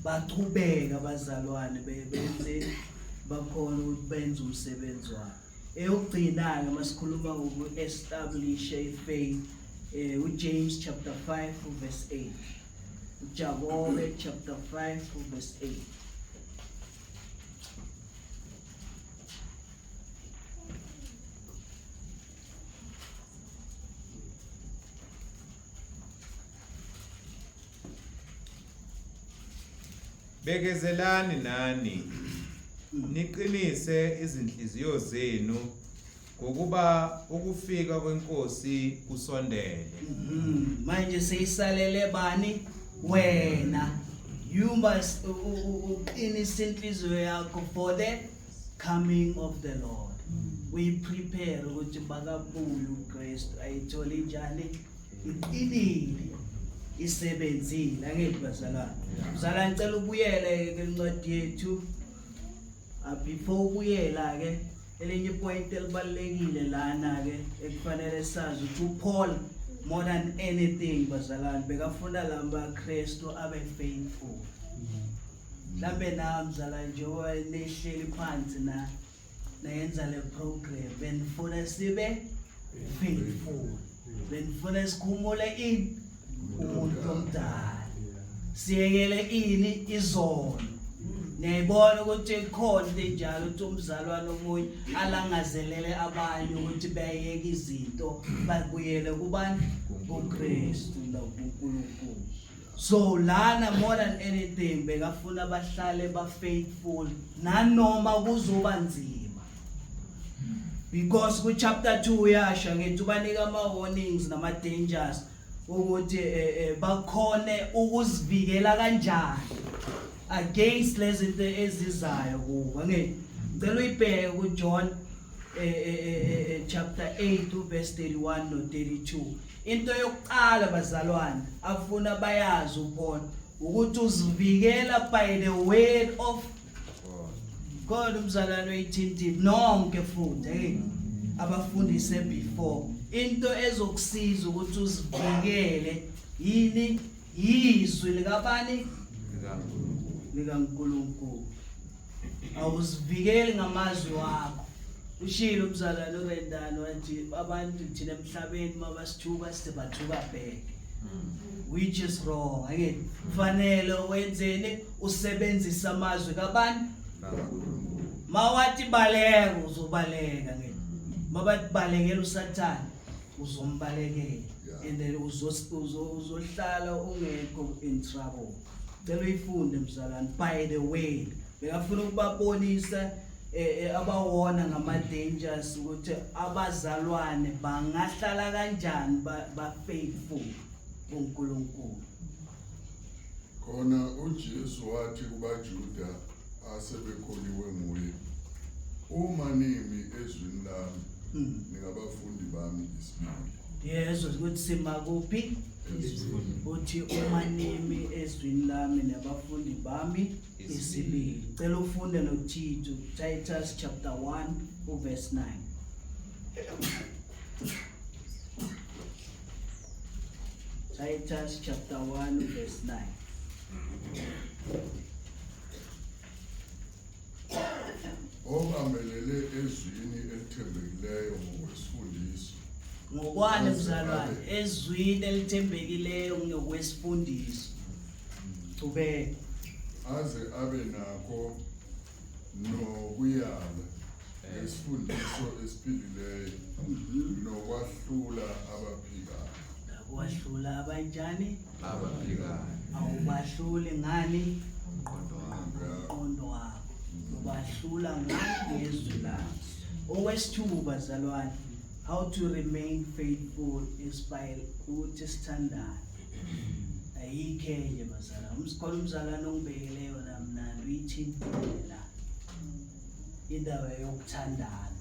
Bachubeka abazalwane benze, bakhona ukuthi benze umsebenzi wabo. Eyokugcina-ke, masikhuluma ngoku-establish i-faith, uJames chapter 5 verse 8, uJakobe chapter 5 verse 8. Bekezelani nani, niqinise izinhliziyo zenu, ngokuba ukufika kwenkosi kusondele. Manje seyisalele bani? Wena. You must uqinise inhliziyo yakho for the coming of the Lord. We prepare ukuthi bakabuye uKristu ayithole njani? Iqinile, isebenzile, angithi bazalwane? Mzalwane, ngicela ubuyele ke incwadi yethu. Before ubuyela ke, elinye point elibalekile lana ke ekufanele sazi ukuthi uPaul, more than anything bazalwane, bekafuna lamba Kristu abe faithful. Mhlambe nami mzalwane, njengoba nehleli phansi na nayenza le program, benifuna sibe faithful, benifuna sikhumule ini? Umuntu omdala, siyekele ini? Izono. Niyayibona ukuthi ikhona into enjalo, ukuthi umzalwane omunye alangazelele abanye ukuthi bayeke izinto, babuyele kubani? KuKristu nakuNkulunkulu. So lana, more than anything, bekafuna bahlale ba faithful nanoma kuzoba nzima, because ku chapter 2 uyasho ngithi ubanika ama warnings nama dangers ukuthi bakhone ukuzivikela kanjani against lezi zinto ezizayo kubo. Ngithi ngicela uyibheke ku John chapter 8 verse 31 no 32. Into yokuqala bazalwane afuna bayazi uPaul Ukuthi uzivikela by the word of God. Umzalwane uyithintile nonke futhi, hey, abafundise before. Into ezokusiza ukuthi uzivikele yini? Yizwi likabani? LikaNkulunkulu. Awuzivikeli ngamazwi wakho. Ushilo umzalwane uRendani wathi abantu thina emhlabeni mabasithuka sibathuka back, which is wrong. Ake kufanele wenzeni? Usebenzisa amazwi kabani? Mawathi baleka, uzobaleka. Ngeke mabathi balekela uSathane, uzombalekela. And then uzohlala ungekho in trouble. Cela uyifunde, mzalwane. By the way, bekafuna ukubabonisa abawona ngama dangers ukuthi abazalwane bangahlala kanjani ba faithful kuNkulunkulu. Khona uJesu wathi kubaJuda asebekholiwe nguye, uma nimi ezwini lami, ningabafundi bami isibili. Yezwa ukuthi sima kuphi? Uthi uma nimi ezwini lami, nabafundi bami isibili. Cela ufunde noTito, Titus chapter 1 uverse 9. Titus chapter 1 verse 9. Obambelele ezwini elithembekileyo ngokwesifundiso. Ngokwani, mzalwane? Ezwini elithembekileyo ngokwesifundiso. Chubeka. Aze abe nakho nokuyala ngesifundiso esiphilileyo nokwahlula abaphikayo. Nakwahlula abanjani? Abaphikayo. Awubahluli ngani? Umqondo wakho. Umqondo wakho. Ubahlula ngani? Ngezwi lakho. Okwesithuba, bazalwane, how to remain faithful is by ukuthi sithandane. Ayikho enye, bazalwane. Umsikolo umzalwane ongibekele yona mnandi, uyithintile la indaba yokuthandana,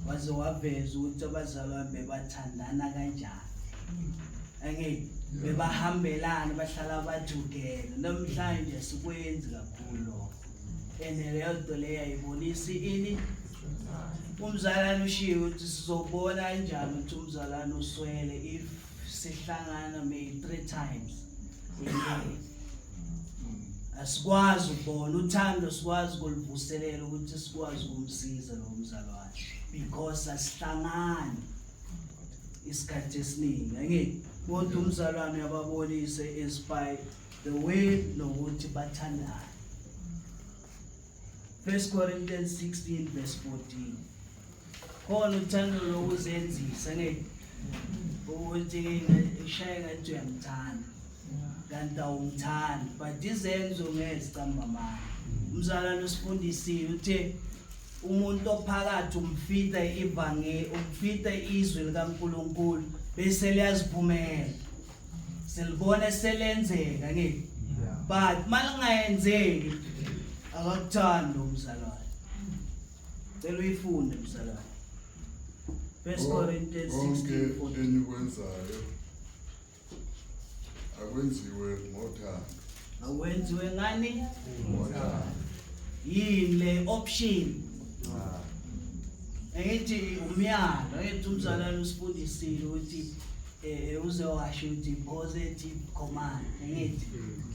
waze waveza ukuthi abazalwane bebathandana kanjani. Angithi bebahambelana, bahlala ba-together. Namhlanje sikwenzi kakhulu lokho, and leyo nto leyo ayibonisi ini. Umzalwane ushiye ukuthi sizobona kanjani ukuthi umzalwane uswele if sihlangana maybe three times a year. Asikwazi ukubona uthando, sikwazi ukuluvuselela ukuthi sikwazi ukumsiza lo mzalwane because asihlangani isikhathi esiningi. Angithi kodwa umzalwane uyababonise is by the way nokuthi bathandane. 1 Corinthians 16 verse 14. Khona uthando lokuzenzisa, ngeke ukuthi ishaye ngathi uyamthanda kanti awumthandi, but izenzo ngeke zicamba amanga. Umzalwane usifundisile, uthe umuntu ophakathi umfita ivangeli, umfita izwi likaNkuluNkulu, bese liyaziphumela, silibone selenzeka, ngeke. But malingayenzeki, akakuthandi umzalwane. Cela uyifunde, mzalwane, 1 Corinthians Konke 16 14. Enikwenzayo akwenziwe ngothando. Akwenziwe ngani? Ngothando. Yini le option? Angithi umyalo, angithi umzalwane usifundisile ukuthi uze washo ukuthi positive command. Angithi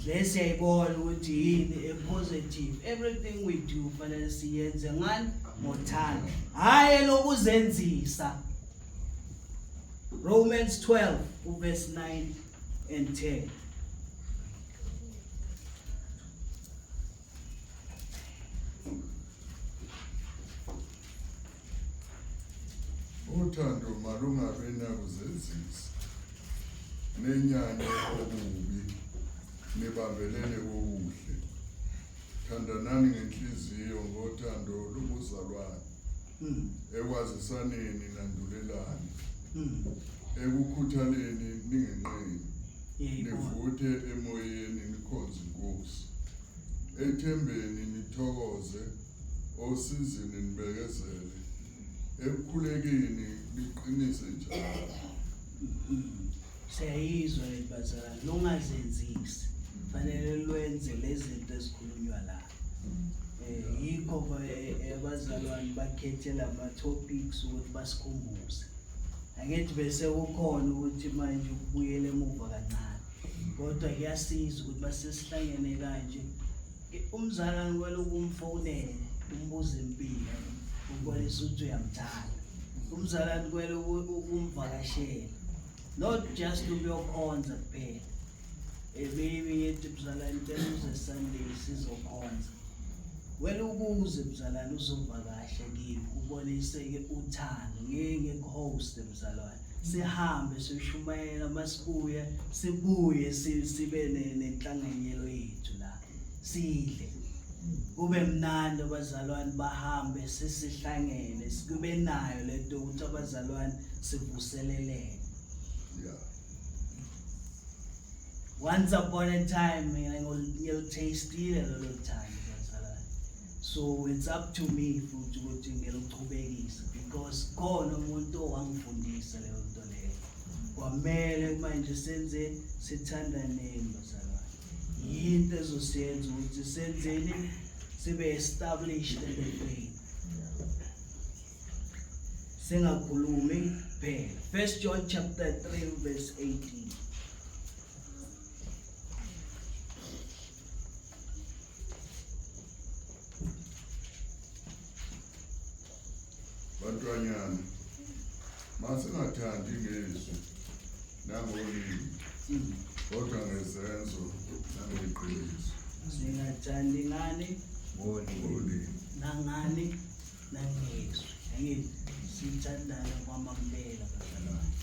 le siyayibona ukuthi yini a positive. Everything we do fanele siyenze ngani? Ngothando, hhayi lokuzenzisa. Romans 12 uverse 9 and 10. Uthando malungabi nakuzenzisa, nenyanye okubi, nibambelele kokuhle. Thandanani ngenhliziyo ngothando lobuzalwane. Ekwazisaneni nandulelane. Ekukhuthaleni ningenqeni. Nivuthe emoyeni, nikhonze iNkosi. Ethembeni nithokoze, osizini nibekezele, ekukhulekeni niqinise njalo. Siyayizwa le, bazalwane, lungazenzisi. Fanele lwenze lezi zinto ezikhulunywa la. Yikho abazalwane bakhethe lama topics ukuthi basikhumbuze. Angithi bese kukhona ukuthi manje ukubuyela emuva kancane. Kodwa kuyasiza ukuthi basesihlangene kanje. Umzalwane kumele ukumfonele umbuze impilo ukubonisa ukuthi uyamthanda. Umzalwane kumele ukumvakashela. Not just ukuyokhonza kuphela. Maybe ngithi mzalwane ngicela uze Sunday sizokhonza. Wena ukuze mzalwane uzovakasha kimi ubonise-ke uthando ngeke ngikuhoste mzalwane. Sihambe siyoshumayela masibuye sibuye sibe nenhlanganyelo yethu la. Sidle. Kube mnandi abazalwane bahambe sisihlangene kube nayo lento ukuthi abazalwane sivuseleleke. Yeah. Once upon a time mina ngilithastile lolo thando bazalwane. So it's up to me futhi ukuthi ngilichubekise because khona umuntu owangifundisa leyo nto leyo. Kwamele manje senze sithandaneni bazalwane. Yinto ezosiyenza ukuthi senzeni sibe established in the faith. Singakhulumi kuphela. First John chapter 3 verse 18. Bantwanyana, masingathandi ngezwi nangolimi, kodwa ngezenzo nangeqiniso. Singathandi ngani? Ngolimi. Nangani? Nangezwi. Angithi sithandane kwamambela bazalwane.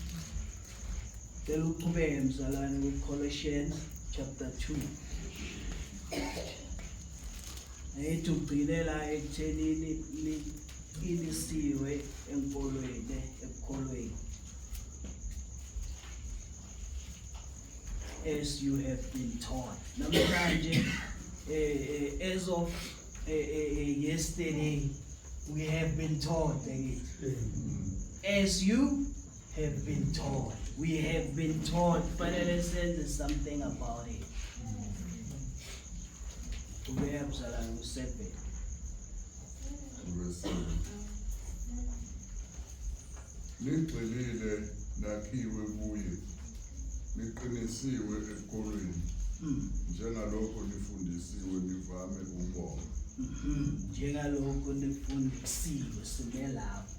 Cela uqhubeke mzalwane ku-Colossians chapter 2. Ayithi ugcine la ekuthenini niqinisiwe enkolweni ekukholweni. As you have been taught. Namhlanje as of yesterday we have been taught angithi. As you have been taught. We have been taught. Fanele senze something about it. Ubeka mzalwane u-7. Verse 7. Nigxilile nakhiwe kuye, niqinisiwe ekukholweni, njengalokho nifundisiwe nivame ukubonga. Njengalokho nifundisiwe sime lapho.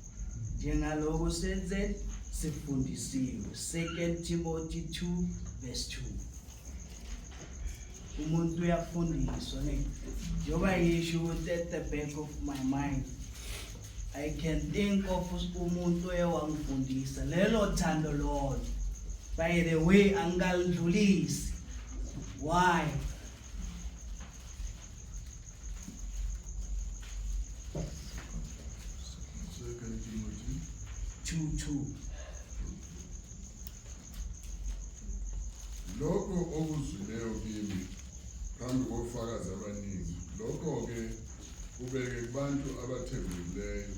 Njengalokho senze sifundisiwe. 2 Timothy 2 verse 2. Umuntu uyafundiswa ne. Njengoba ngisho ukuthi at the back of my mind I can think of umuntu oye wangifundisa lelo thando lolo. By the way angalidlulisi. Why? Second Timothy 2:2. Lokho okuzwileyo kimi phambi kofakazi abaningi, lokho-ke kubeke kubantu abathembekileyo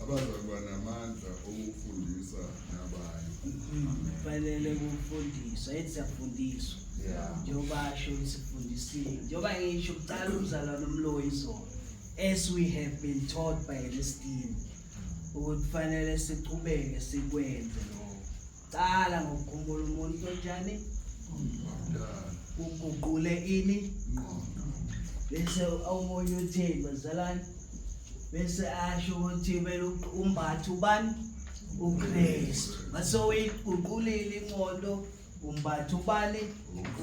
abazakuba namandla okufundisa nabanye. Fanele kufundiswa, ethi siyafundiswa. Njengoba asho ukuthi sifundisiwe. Njengoba ngisho kuqala umzalwane umloyi izolo. As we have been taught by this team. Ukuthi fanele sichubeke sikwenze lokho. Qala ngokukhumbula umuntu onjani? Uguqule ini? Bese omunye uthini bazalwane? Bese asho ukuthi kumele umbathe ubani? uKristu. Mase uyiguqulile ingqondo umbathe ubani?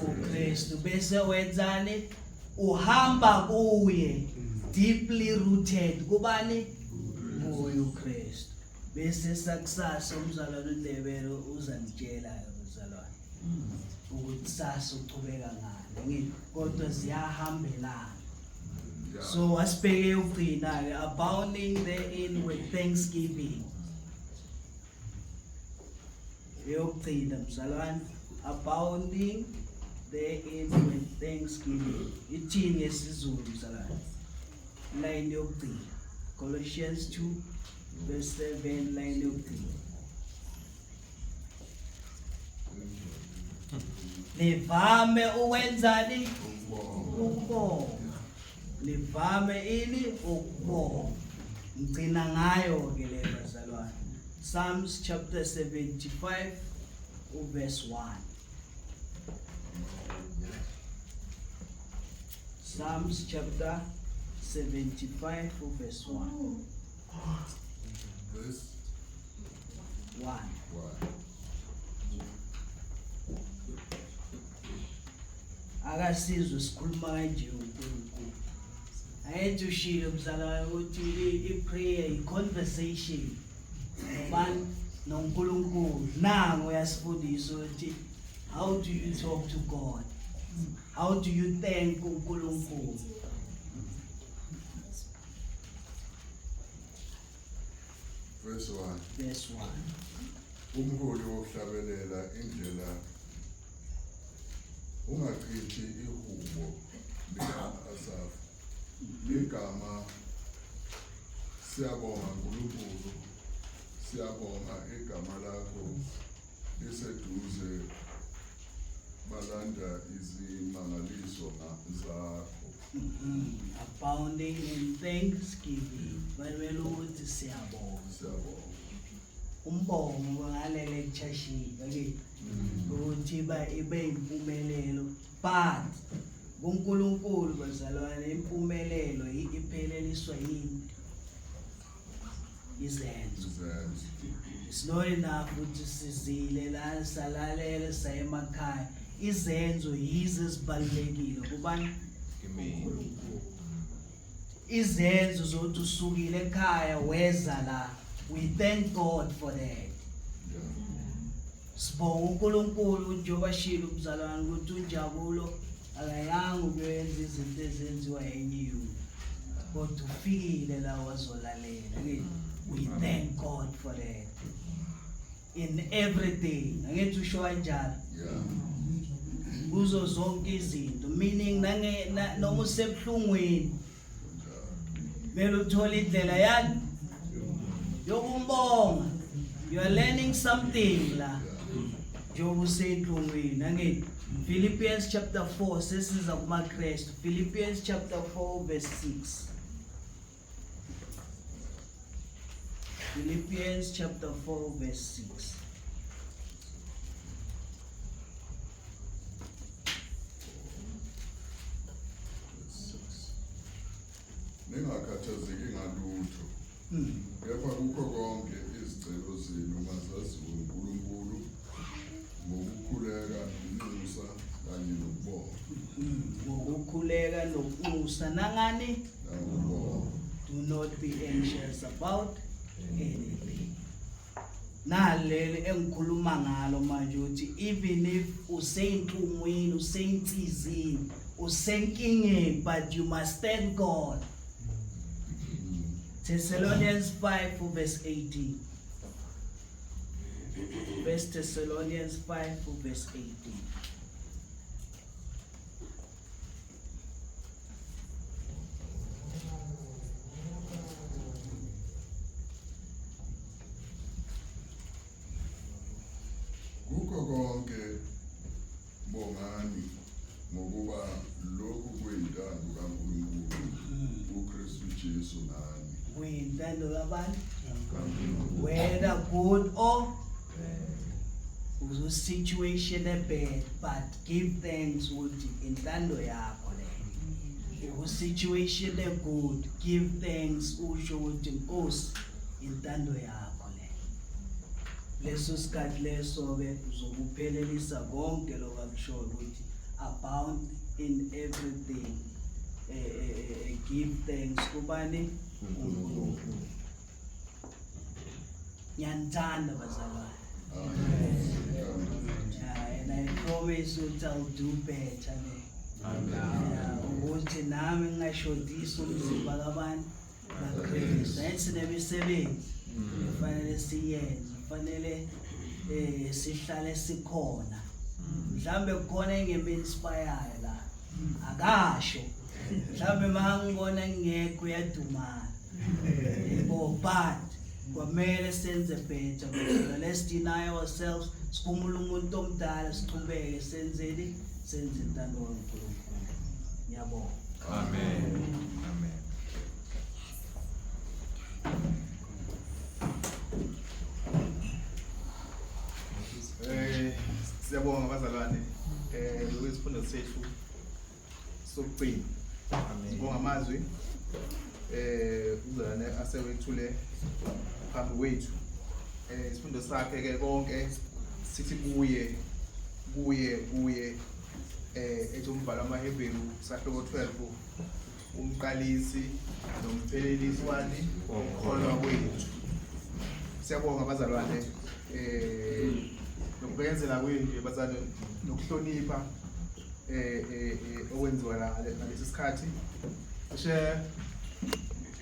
uKristu. Bese wenzani? Uhamba kuye deeply rooted kubani? Kuye uKristu. Bese sakusasa umzalwane uNdebele uzanitshela mzalwane ukuthi kusasa uchubeka ngani ngithi kodwa ziyahambelana. So asibheke ukugcina ke abounding therein with thanksgiving. Eyokugcina mzalwane abounding therein with thanksgiving. Ithini ngesiZulu mzalwane? Line yokugcina. Colossians 2 verse 7 line yokugcina. Nivame ukwenzani? Ukubonga. Nivame ini? Ukubonga. Ngicina ngayo ke le bazalwane. Psalms chapter 75 verse 1. Psalms chapter 75 verse 1. Verse 1. 1. Akasizwe sikhuluma kanje uNkulunkulu. Ayenze ushilo mzalwane ukuthi i-prayer i-conversation nobani? NoNkulunkulu. Nango uyasifundisa ukuthi how do you talk to God? How do you thank uNkulunkulu? Verse 1. Verse 1. Umholi wokuhlabelela indlela ungachithi ihubo lika-Asafu. Igama siyabonga Nkulunkulu, siyabonga igama lakho liseduze balanda izimangaliso zakho. Abounding in thanksgiving. Balwela ukuthi siyabonga. Siyabonga. Umbongo ngale lecture sheet ake ukuthi ba ibe impumelelo, but kuNkulunkulu bazalwane impumelelo ipheleliswa yini? Izenzo. Izenzo. It's not enough ukuthi sizile la salalele saye emakhaya. Izenzo yizo ezibalulekile kubani? uNkulunkulu. Izenzo zokuthi usukile ekhaya weza la, we thank God for that. Sibonga uNkulunkulu njengoba shilo umzalwane ukuthi uNjabulo akayanga ukuyenza izinto ezenziwa enye youth, kodwa ufikile la wazolalela. We thank God for that in everything. Angithi usho kanjalo? Yeah. Kuzo zonke izinto, meaning nange noma usebuhlungwini kumele uthole indlela yani yokumbonga. You are learning something la njengoba usenhlungwini. Angithi Philippians chapter 4, sesiza kumaKristu. Philippians chapter 4 verse 6. Philippians chapter 4 verse 6. Verse 6. Ningakhathazeki ngalutho. Kepha kukho konke izicelo zenu mazaziwe uNkulunkulu ngokukhuleka nokunxusa kanye nokubonga. Ngokukhuleka nokunxusa nangani? Nangokubonga. Do not be anxious about anything. Naleli engikhuluma ngalo manje ukuthi even if useyinhlungwini, useyinsizini, usenkingeni, but you must thank God. Thessalonians 5 verse 18. First Thessalonians 5 verse 18. Kukho konke bongani ngokuba lokhu kuyintando kaNkulunkulu kuKristu Jesu ngani. Kuyintando kabani? Whether good or situation ebad, but give thanks ukuthi intando yakho le. Uku-situation e-good, give thanks, usho ukuthi Nkosi intando yakho le. Leso sikhathi leso-ke uzokuphelelisa konke lokho akushoyo ukuthi abound in everything, give thanks kubani? uNkulunkulu. Ngiyanithanda bazalwane. Yeah, and I promise ukuthi I'll do better ne. Yeah, ukuthi nami ngingashodisi umzimba kabani? KaKristu. Ayithi sinemisebenzi efanele siyenze, kufanele sihlale sikhona. Mhlambe kukhona engem-inspire la. Akasho. Mhlambe mangibona ngingekho uyadumala. Yebo, but kwamele senze better. Let's deny ourselves. Sikhumule umuntu omdala, siqhubeke senzeni, senze intando kaNkulunkulu. Ngiyabonga. Amen. Amen. Siyabonga bazalwane, lokuyisifundo sethu sokugcina. Amen. Sibonga amazwi umzalwane asewethule phambi kwethu. Isifundo sakhe ke konke sithi kuye kuye kuye, ethi umbhalo wamaHebheru sahluko 12, umqalisi nomphelelisi wani? Wokukholwa kwethu. Siyabonga bazalwane, nokubekezela kwenu nje bazalwane, nokuhlonipha okwenziwa la ngalesi sikhathi. Cishe